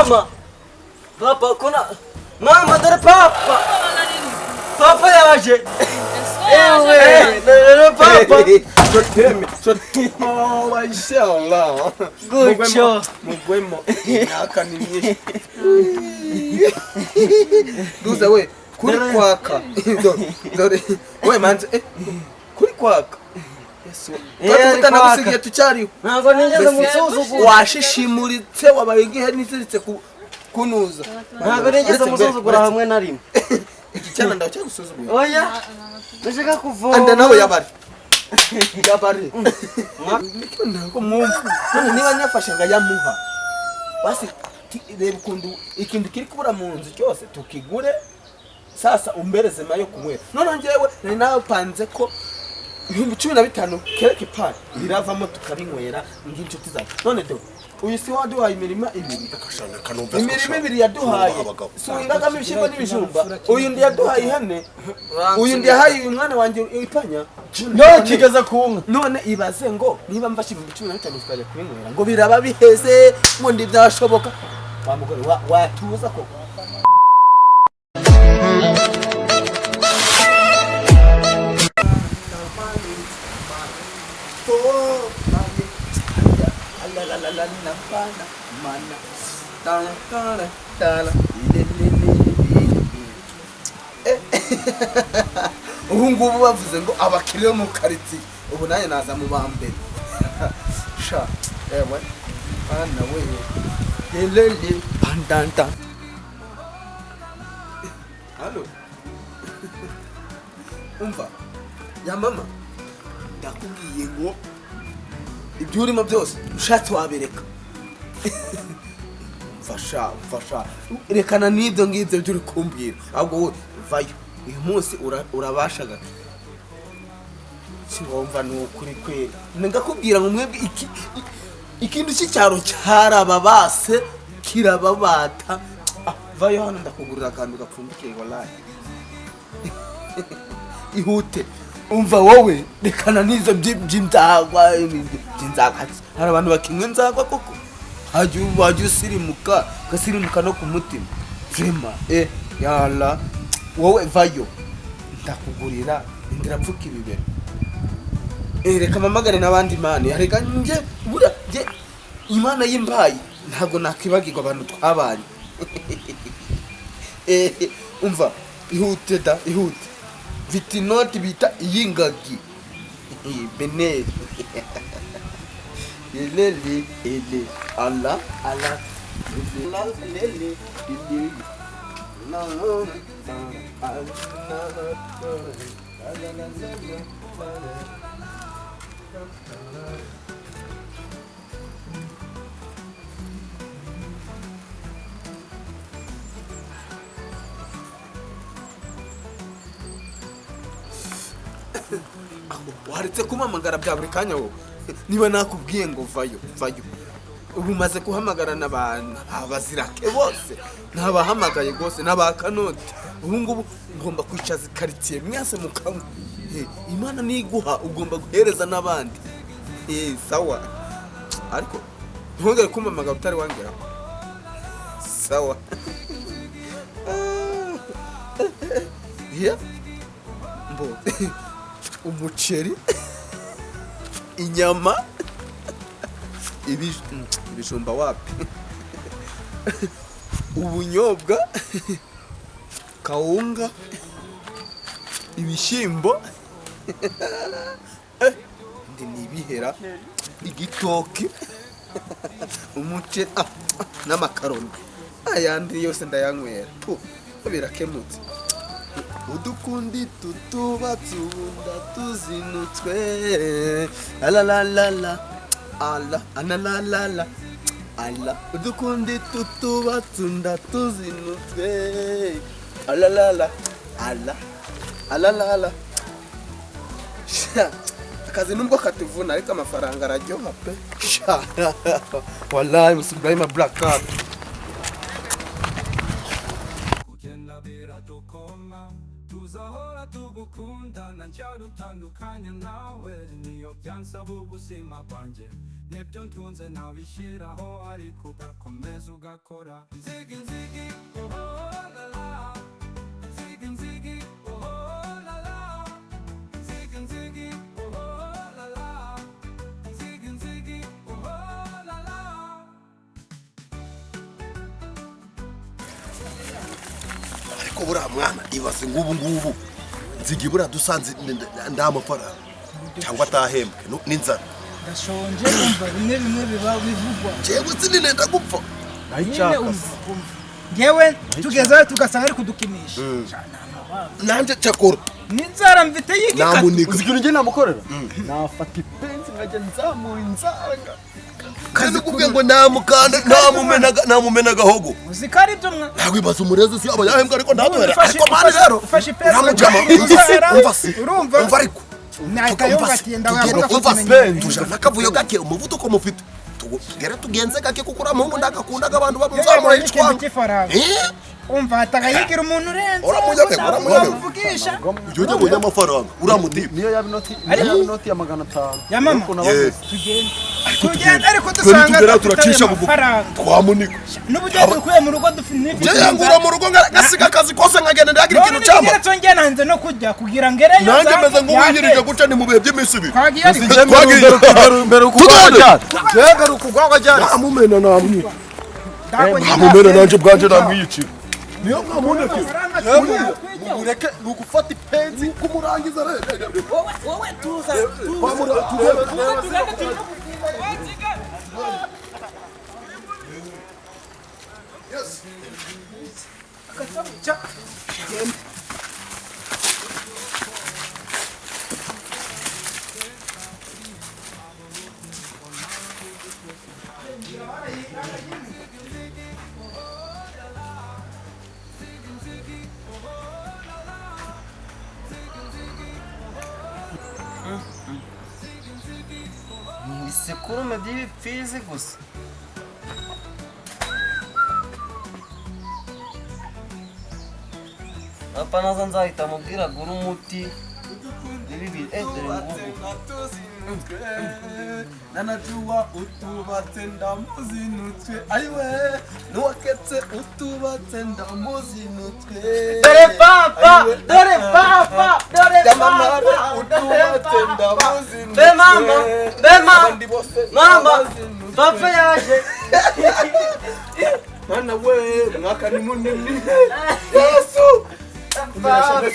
Mama, papa kuna mama, dore papa, papa yaje. Ewe, dore papa. Je t'aime, je t'aime, inshallah. Gutyo. Mugwemo imyaka ni myinshi. Duza we, kuri kwaka. Dore, we manze, kuri kwaka. Yesu. Eh, ari Twatutana kwaka. gusigiye tucyariho. Ntabwo nigeze Mbese musuzugura. Washishimuritse, wabaye igihe niziritse kunuza. Ntabwo nigeze musuzugura hamwe na rimwe. Iki cyana ndacyagusuzuguye. Oya, ndashaka kuvoma. Anda nawe yabari. Yabari. Niko ntabwo mwumva. None niba nyafashe ngayamuha. Basi reba ukuntu ikintu kiri kubura mu nzu cyose tukigure, sasa umbereze mayo kunywera. None njyewe nari napanze ko 15,000 kereke pari biravamo tukabinywera nk'inshuti zacu. None do uyu si waduhaye imirima ibiri. Imirima ibiri yaduhaye si uwingagamo ibishyimbo n'ibijumba. Uyu ndi yaduhaye ihene, uyu ndi yahaye uyu mwana wanjye ipanya. None kigeze ku nka. None ibaze ngo niba mfashe 15,000 tukajya kubinywera ngo biraba biheze, ngo ntibyashoboka. Wa mugore watuza koko. Ubu ngubu bavuze ngo abakiriya bo mu karitsiye, ubu nanjye naza mu ba mbere. Sha ewe bana we, lelele pandanta. Halo, umva ya mama, ndakubwiye ngo ibyo urimo byose ushatse wabereka. Mfasha, mfasha, rekana n'ibyo ngibyo byo uri kumbwira, ahubwo wowe vayo uyu munsi urabasha gato. Siwumva ni ukuri kwera, ngakubwira ngo mwebwe ikintu cy'icyaro cyarababase kirababata. Vayo hano ndakugurira akantu gapfundikiye, wallahi ihute. Umva wowe, rekana n'izo by'inzagwa, by'inzagwa. Hari abantu bakinywa inzagwa koko, wajya usirimuka, ugasirimuka no ku mutima vrema. Yala wowe vayo ndakugurira indirapfuka ibibero. Reka mpamagare n'abandi mani. Reka nje buriya nje Imana y'imbayi ntabwo nakwibagirwa abantu twabanye. Umva ihute da, ihute. Mfite inoti bita iy'ingagi beneri. Elele ele ala ala lele lele. Na na na na. Waretse kumpamagara bya buri kanya wowe. Niba nakubwiye ngo vayo, vayo. Ubu umaze guhamagara n'abantu abazirake bose, nabahamagaye rwose n'abakanoti. Ubu ngubu ngomba kwicaza ikaritsiye mwese mukanywa. Imana niguha ugomba guhereza n'abandi. Sawa, ariko ntongere kumpamagara utari wangeraho. Sawa. Yeah. Mbo umuceri, inyama, ibijumba wapi, ubunyobwa, kawunga, ibishyimbo, ndi nibihera, igitoki, umuceri, n'amakaroni. Ayandi yose ndayanywera. Puh, birakemutse. Udukundi tutubatse ubunda tuzinutswe. Alalalala ala analalala ala. Udukundi tutubatse unda tuzinutswe. Alalala ala alalala. Sha, akazi nubwo katuvuna ariko amafaranga araryoha pe. Sha, wallahi Ibrahim Black Card. Tuzahora tugukunda njya dutandukanye nawe, niyo byansaba ubuzima bwanjye, nibyo ntunze nabishyiraho, ariko ugakomeza ugakora. nzakora. Nzigi nzigi oh la la, nzigi nzigi oh la la, nzigi nzigi oh la la, nzigi nzigi oh la la. Ariko buriya mwana ibaze ngubu ngubu nzigi buriya dusanze nda mafaranga cyangwa atahembwe n'inzara. Ndashonje umva bimwe bimwe biba bivugwa. Jewe sinenda gupfa. Nyine umva ngewe tugezeyo tugasanga ari kudukinisha. Nanjye cyakora n'inzara mfite y'igikatu. Namunika. Uzi ikintu njye namukorera? Nafata ipenzi nkajya nzamura inzara. Kandi kubwe ngo namukanda namumenaga namumena gahogo. Uzi ko ari byo mwa. Ntabwo ibaza umurezi si aba yahembwa ariko ntaduhera. Ariko mani rero ufashe ipenzi uramujama umva se urumva umva ariko nahita yumva ndawe umva se tujana akavuyo gake umuvuduko mufite. Tugere tugenze gake kuko uriya muhungu ndagakundaga abantu bamuzamura yicwanga. Umva atagayigira umuntu urenze. Uramuvugisha. Ujye ubonye amafaranga uramutiba. Niyo yaba inoti, niyo yaba inoti ya 500. Ya mama. Tugende. Tugende ariko dusanga turacisha bugufi. Twamunika. N'uburyo dukuye mu rugo dufite. Njye yangura mu rugo ngasiga akazi kose nkagenda ndagira ikintu cyamba. None ngiye nanze no kujya kugira ngereyo. Nanjye meze nk'uwihirije guca ni mu bihe by'iminsi ibiri. Twagiye. Mbere ukugwa cyane. Mbere ukugwa cyane. Namumena namwe. Namumena nanje bwanje namwiyicira. Niyo mwamuneke. Ureke nugufata ipenzi kumurangiza rero. Wowe tuza. Yes. Isekurume by'ibipfizi gusa. Papa naza nzahita mubwira agura umuti w'ibi dore ngubu. Nanajuwa utubatse ndamuzinutswe ayiwe nuwaketse utubatse ndamuzinutswe. Dore papa, dore papa, dore papa, utubatse ndamuzinutswe. Be mama, be mama, mama, papa yaje. Mwana we mwaka ni munini. Yesu.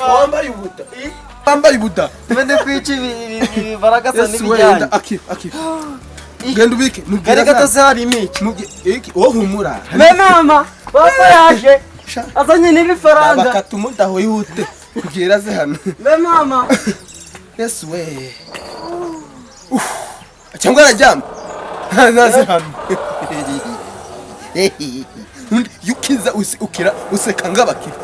Wambaye ubuta. Wambaye ubuta. Mende kwica ibi baragasa n'ibijyanye. Aki aki. Genda ubike. Kari gato se hari imiki. Iki wowe humura. Me mama, papa yaje. Azanye n'ibifaranga. Bakatumudaho yihute. Kugira ze hano. Me mama. Yesu we. Cyangwa arajyama. Naze hano. Yukiza ukira useka ngabakira.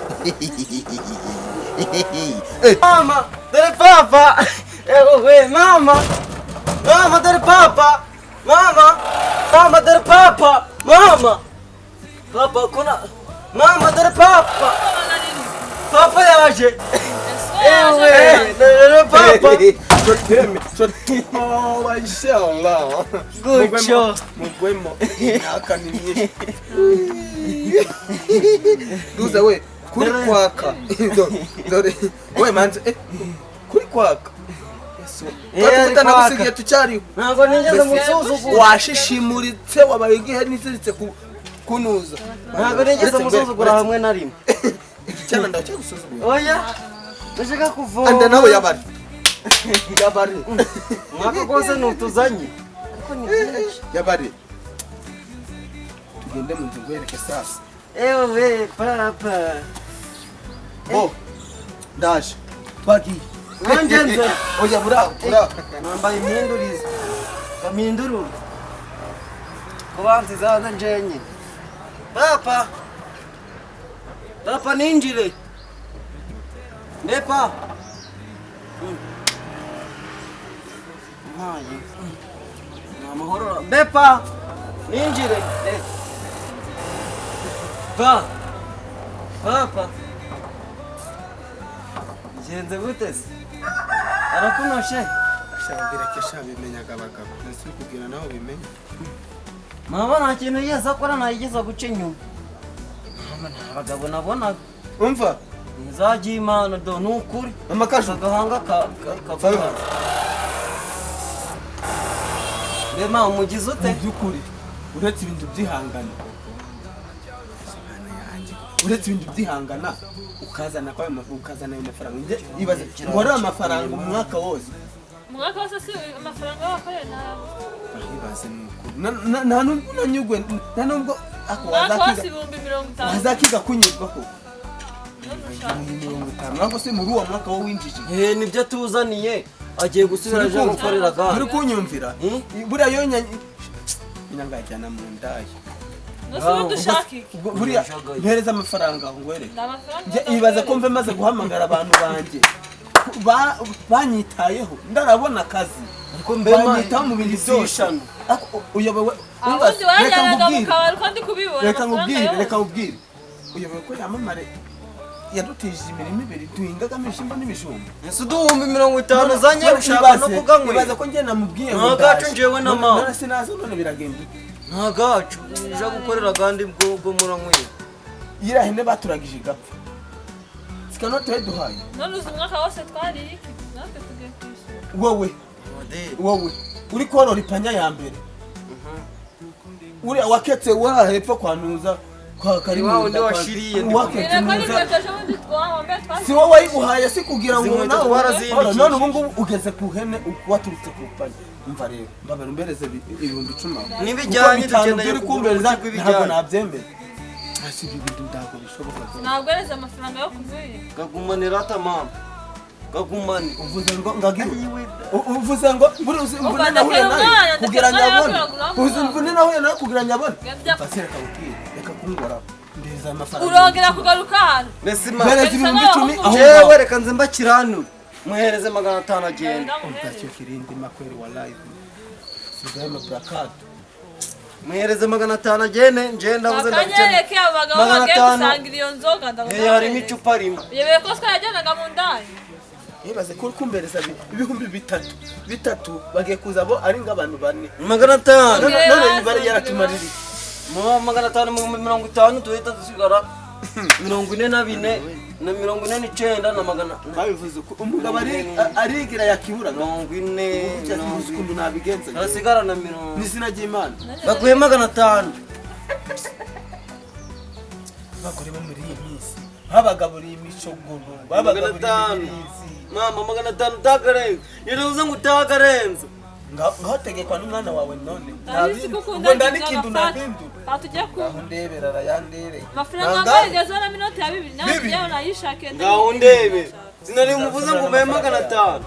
Mama, dore papa. Ewe mama. Mama dore papa. Mama. Mama dore papa. Mama. Papa kuna mama dore papa. Papa yaje. Ewe dore papa. Oh, mashallah. Gutyo. Mugwemo. Imyaka ni myinshi. Duza we kuri kwaka. Dore we manze kuri kwaka. Yesu. Twatutana gusigiye tucyariho. Ntabwo nigeze musuzugura. Washishimuritse wabaye igihe niziritse kunuza. Ntabwo nigeze musuzugura hamwe na rimwe. Iki cyana ndacyagusuzugura. Oya. Ndashaka kuvoma. Anda nawe yabari. Yabari. Mwaka kose nutuzanye. Ariko ni byinshi. Yabari. Tugende mu nzu ngwereke sasa. Ewe papa. Bo. Ndaje. Twagiye. Nanjye nze. Oya buraho, buraho. Nambaye impindurizo. Kamindurura. Kubanza zaza njenye. Papa. Papa ninjire. Nepa. Ntaye. Namahoro. Bepa. Ninjire. Pa. Papa. Genze gute se? Arakunoshe. Shabireke shabimenyaga abagabo. Nasi kugira nawe bimenye. Mama nta kintu yigeze akora, ntayigeze guca inyuma. Mama nta bagabo nabonaga. Umva nzajya Imana do ni ukuri. Mama Kaju agahanga ka Bema umugize ute? Mu by'ukuri uretse ibintu byihangana, uretse ibintu byihangana ukazana kwa ukazana ayo mafaranga. Nje ibaze ngora amafaranga umwaka wose. Umwaka wose si amafaranga wakoreye nawe. Ibaze nuko nta nubwo nanyugwe, nta nubwo wazakiga kunyurwa ko 50 ntabwo se muri uwo mwaka wo winjije. Nibyo tuzaniye agiye gusubira aje gukorera gare. Uri kunyumvira buriya yo nyangajyana mu ndaya. Buriya mpereza amafaranga ngwere. Ibaze ko mve maze guhamagara abantu banjye banyitayeho ndarabona akazi banyitaho mu bintu byose. Uyobewe reka nkubwire uyobewe ko yamamare yadutije imirimo ibiri duhingagamo ibishyimbo n'ibijumba. Ese uduhumbi 50 zanye gushaka no kuganywera. Ibaze ko njye namubwiye ngo ntagacu njyewe na mama. None sinaza none biragenda. Ntagacu nja gukorera kandi bwo muranywera. Ira hene baturagije igapfa. Sikano tuhe duhaye. None uzi umwaka wose twari iki natwe tugiye kwishyura. Wowe uri korora ipanya ya mbere. Uri waketse wara hepfo kwanuza kwa karimu si wowe wayiguhaye si kugira ngo nawe none ubu ngubu ugeze ku hene waturutse ku panya. Umva rero mbabara umbereze 10,000 nibijyanye dukeneye kumbereza ntabwo nabyemera. Asi ibi bintu ntabwo bishoboka. Ntabwo areze amafaranga yo kuvuye. Gagumanira ata mama. Gagumane uvuze ngo ngagira uvuze ngo buri imvune nahuye nayo kugira nyabone. Uvuze imvune nahuye nayo kugira nyabone. Mfasire kabubwire reka kungora ndeza amafaranga. Urongera kugaruka hano. Mbese ma 10,000 aho jewe reka nze mbakiranure muhereze 500 agenda. Umtacyo kirindi makweri wa live. Sugama brakat. Muhereze 500 agende nje ndabuze ndakanyereke abagabo bagiye gusangira iyo nzoga ndabuze. Harimo icupa rimwe. Yewe ko twajyanaga mu ndaya. Ibaze ko kumbereza 3,000 bagiye kuza bo ari ngabantu bane 500 none imibare yaratumaririye mu 550 tuhita dusigara 44 na 49 na magana. Babivuze ko umugabo arigira yakibura 40 ukuntu nabigenza harasigara na 40 n'izina ry'Imana baguye 500. Bagore bo muri iyi minsi babagaburiye imicogoro babagaburiye imirizi. Mama 500 utakarenza yaravuze ngo utakarenza. Ngaho tegekwa n'umwana wawe none ubwo ndanikintu nabindura batujye ku ngaho ndebera arayandere amafaranga ngarigeze na minota ya 2 nawe yawe nayishake ngaho ndebe sinari muvuze ngo ubaye 500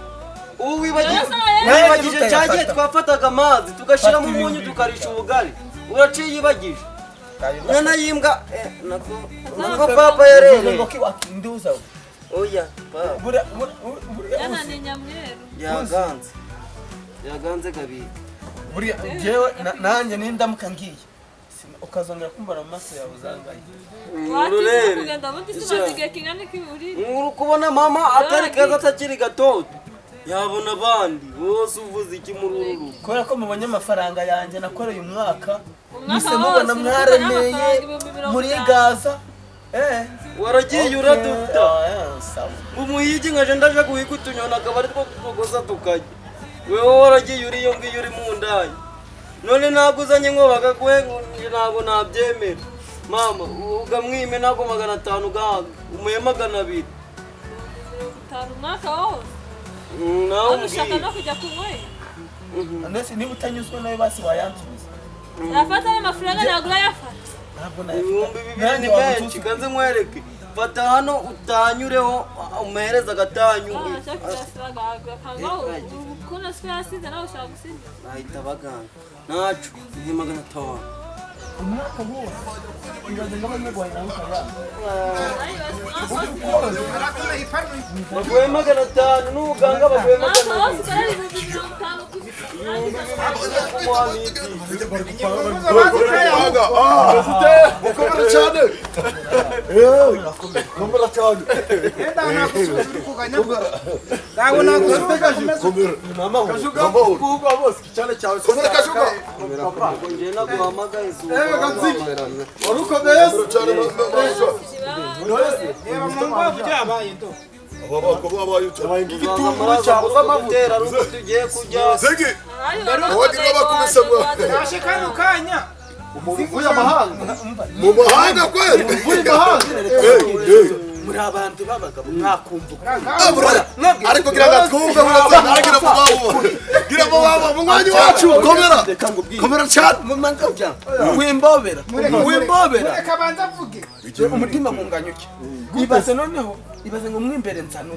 ubu wibagije cyagiye twafataga amazi tugashiramo umunyu tukarisha ubugari uraciye yibagije mwana yimbwa nako nako papa yarere ngo kiwakinduza. Oya papa bura yana ni nyamweru yaganze kabiri buriya jewe nanjye nindamuka ngiye ukazongera kumbara mu maso yawe uzangaye. Uri kubona mama atari keza atakiri gatoto yabona abandi bose uvuze iki muri uru rugo. Kubera ko mubonye amafaranga yanjye nakoreye umwaka mise mubona mwaremeye muri Gaza. Waragiye uraduta umuhigi nkaje ndaje guhiga utunyoni akaba ari two tugoza tukajya. Wewe waragiye uri iyo ngiyo uri mu ndaya none ntabwo uzanye ngo bakaguhe ntabwo nabyemera. Mama ugamwime ntabwo 500 ugahaga umuhe 200 umwaka wose nawe ushaka no kujya kunywera. Nese niba utanyuzwe nawe basi wayansubiza. Nafata amafaranga ntabwo urayafata. Ntabwo nayafata 2000 ni menshi kanze nkwereke. Fata hano utanyureho umuhereza agatanyu. Nahita baganga nacu ni 500 umwaka wose ibaze ngabanyarwanda baguhe 500 n'ubuganga baguhe 200. Mukomere cyane. Komera cyane. Enda nagusubiza uri kuganya. Ntabwo nagusubiza Komera. Kashuga kuba bose cyane cyawe. Komera Kashuga. Njye naguhamagaye izuba. Ewe Ganzigi. Wari ukomeye se? Cyane. Reba mu ngwavu byabaye do. Aba babaye cyane. Igitunguru cyabuze amavuta. Ari uko tugiye kurya. Zigi. Wagira bakubise mwa. Nashe kano kanya. Umuntu uvuye amahanga. Mu mahanga kweli. Uvuye amahanga. Muri abantu b'abagabo mwakumva. Ariko gira gatwumva muragira mu babo. Gira mu babo munywanyi wacu komera. Komera cyane. Wimbobera. Wimbobera. Reka banza avuge. Umutima gunganyuke. Ibaze noneho, ibaze ngo mwimbere nsano.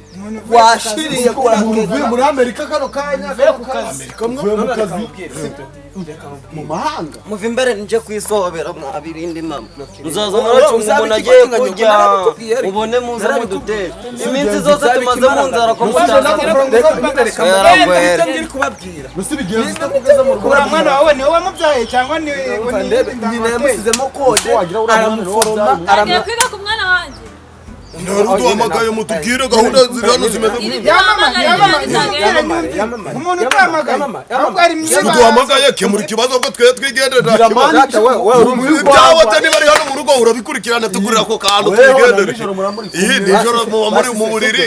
Washiriye kwa uvuye muri Amerika kano kanya. Amerika mwe mu kazi. Mu mahanga. Muva imbere nje kwisobera mwabirindi mama. Muzaza muracunga umuntu agiye kurya. Ubone muze mudutera. Iminsi zose tumaze mu nzara ko mutaza. Ngiri kubabwira. Uriya mwana wawe niwe wamubyaye cyangwa ni nyina yamusizemo kode aramuforoma agiye kwiga ku mwana wanjye. Ntaruduhamagaye mutubwire gahunda ziri hano zimeze gute. Umuntu utamagaye ahubwo ari mwiza. Duhamagaye kemura ikibazo ko twe twigendera nta kibazo. Ibyawe niba ari hano mu rugo urabikurikirana tugurira ako kantu twigendere. Iyi nijoro muba muri mu buriri.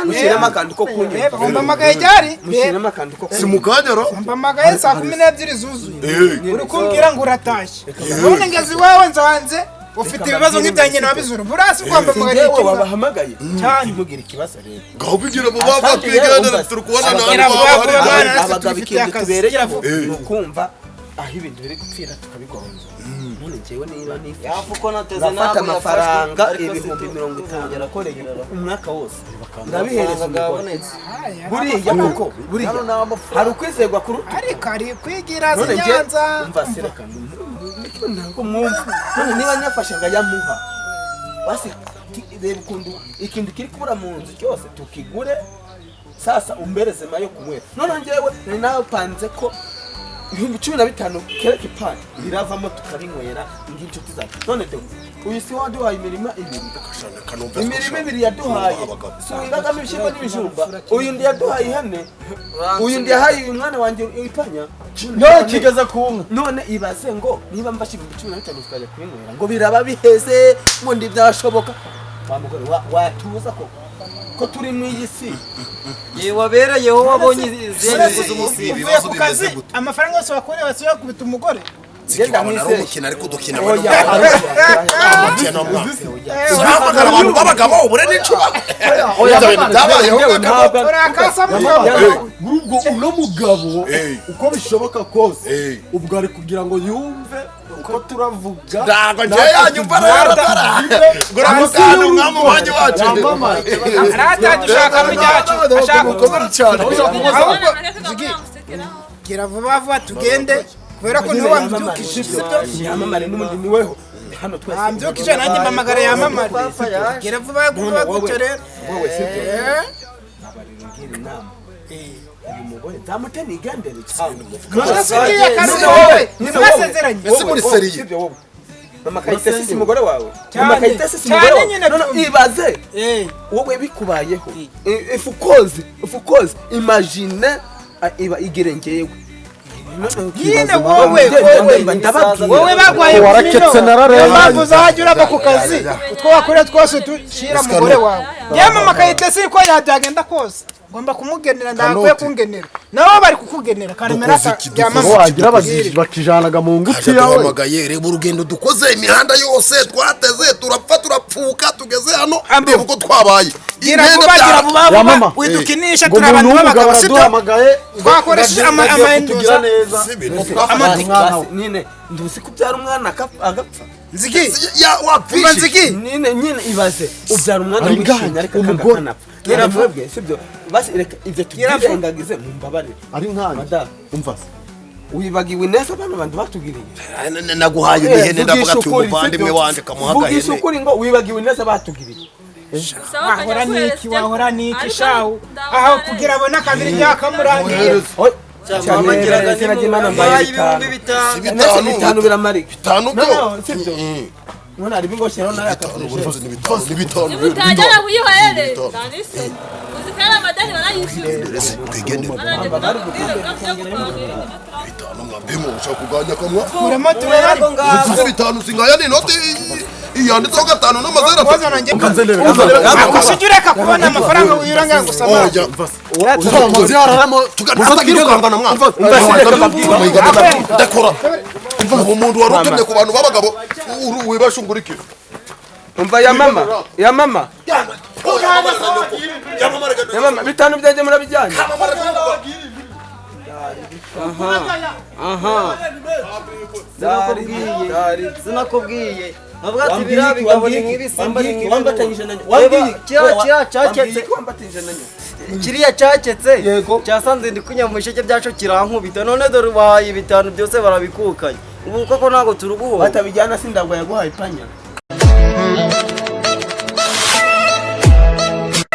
Mushyiremo akantu ko kunywa. Mpamagaye ryari? Mushyiremo akantu ko kunywa. Si mu kanya ro? Mpamagaye saa 12 zuzuye. Uri kumbwira ngo uratashye. None ngeze iwawe nsanze ufite ibibazo nk'ibyanjye nabizuru burasi ugomba kugarira ikintu wabahamagaye cyane mugira ikibazo rero ngaho bigira mu baba twigendera turi kubona nawe hari abagabo ikintu tubereye nukumva aho ibintu biri gupfira tukabigonza. None njyewe niba nifashe nafata amafaranga 50,000 nakoreye umwaka wose ndabihereza umugore. Buriya koko buriya hari ukwizerwa kuruta ariko ari kwigira zinyanza. Umva sereka ntabwo mwumva. None niba nyafashe ngayamuha basi reba ukuntu ikintu kiri kubura mu nzu cyose tukigure sasa umbereze mayo kunywera. None njyewe nari napanze ko 15,000 kereke pani biravamo tukabinywera nginshuti zacu. None de uyu si waduhaye imirima ibiri. Imirima ibiri yaduhaye. Si ingagamo ibishyimbo n'ibijumba. Uyu ndi yaduhaye ihene. Uyu ndi yahaye uyu mwana wanjye ipanya. None kigeze ku nka. None ibaze ngo niba mfashe 15,000 tukajya kubinywera ngo biraba biheze ngo ndi byashoboka. Wa mugore watuza koko ko turi mu iyi si. Wabereyeho wabonye izindi z'umusibi. Uvuye ku kazi amafaranga yose wakoreye wasiye kubita umugore. Genda mwise ariko dukina abantu abantu b'abagabo ubure n'icuba. Muri uno mugabo uko bishoboka kose ubwo ari kugira ngo yumve uko turavuga. Ntabwo njye yanyumva rero gura mukana mwanyi wacu. Arata dushaka mu cyacu ashaka cyane. Gira vuba vuba tugende kubera ko niwe wambyukije sibyo? Yamamare n'ubundi niweho. Hano twese. Wambyukije nanjye mpamagara yamamare. Gira vuba vuba gutyo rero. Wowe sibyo? Abarira ngira inama. Uyu mugore nzamuteni igendere cyane. Nasigiye akazi wowe. Ntibasezeranye. Ese muri seriye. Mama Kayitesi si umugore wawe. Mama Kayitesi si umugore wawe. None ibaze. Wowe bikubayeho. If ukoze imagine iba igerengeyewe. Nyine wowe wowe bagwaye waraketse narareba. Impamvu uzajya urava ku kazi utwo wakorera twose tushira mugore wawe. Yewe Mama Kayitesi ko yabyagenda kose ngomba kumugenera ndakwiye kungenera nabo bari kukugenera karemera byamama wagira bakijanaga mu nguti yawe. Duhamagaye reba urugendo dukoze imihanda yose twateze turapfa turapfuka tugeze hano reba uko twabaye. Gira vuba widukinisha turi abantu b'abagabo sibyo? Twakoresheje amahenduza amatike nyine nduzi kubyara umwana agapfa. Nzigi ya wapfishije Nzigi nyine nyine ibaze ubyara umwana wishimye ariko akanapfa. Nyine mwebwe sibyo basi reka ibyo tubyirengagize mumbabarire ari nkanjye umva wibagiwe neza abantu bantu batugiriye. Naguhaye imihene ndavuga ati umuvandimwe wanje kamuha agahene. Vugisha ukuri ngo wibagiwe neza batugiriye. Wahora niki wahora niki shahu aho kugira abone akabiri byakamurangiye. Cyane mbaye bitanu. Bitanu biramarika. Bitanu byo. None ari bingoshyiraho nawe Bitanu, buri ni bitanu, ni bitanu. Nimutajyana kuyihoere ndanise uzikara amadani barayishyura. Twigendere. Bitanu mwambemo ushaka kuganya kamwa. Kuremo turebe Ako ngako. Uzi bitanu singaya ni inoti yanditseho gatanu n'amazeru atatu. Ako sijya ureka kubona amafaranga wiyuranga ngo usama. Oya. Tuganira mwana. Ndakora. Umuntu wari utemye ku bantu b'abagabo wibashungurikira. Umva ya mama, ya mama. Ya mama, bitanu byanjye murabijyanye. Aha. Sinakubwiye. Nkavuga ati biriya bigabo ni nk'ibisimba ni nk'ibirunga. Kiriya cyaketse. Kiriya cyaketse. Cyasanze ndi kunya mu bisheke byacu kirankubita. None dore ubahaye bitanu byose barabikukanye. Ubu koko ntabwo turi guhomba. Batabijyana sindagwa yaguhaye ipanya.